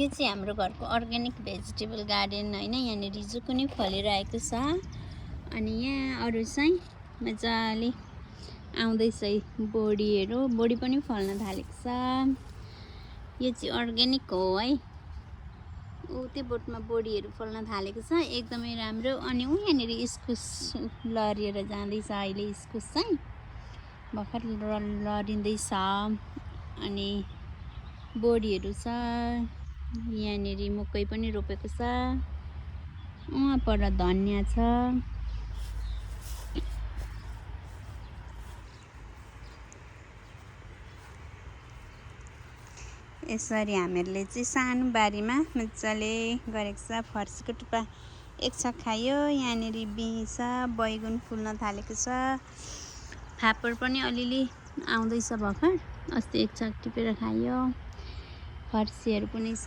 यो चाहिँ हाम्रो घरको अर्ग्यानिक भेजिटेबल गार्डन हैन। यहाँनिर जुकुनी फलिरहेको छ अनि यहाँ अरू चाहिँ मजाले आउँदैछ बोडीहरू। बोडी पनि फल्न थालेको छ। यो चाहिँ अर्ग्यानिक हो है। त्यो बोटमा बोडीहरू फल्न थालेको छ, एकदमै राम्रो। अनि यहाँनिर इस्कुस लरिएर जाँदैछ अहिले। इस्कुस चाहिँ भर्खर लरिँदैछ अनि बोडीहरू छ। यहाँनिर मकै पनि रोपेको छ। वहाँ पर धनियाँ छ। यसरी हामीहरूले चाहिँ सानो बारीमा मजाले गरेको छ। फर्सीको टुप्पा एक छक खायो। यहाँनिर बिहीँ छ, बैगुन फुल्न थालेको छ। फापर पनि अलिअलि आउँदैछ भर्खर, अस्ति एक छक टिपेर खायो। फर्सीहरू पनि छ।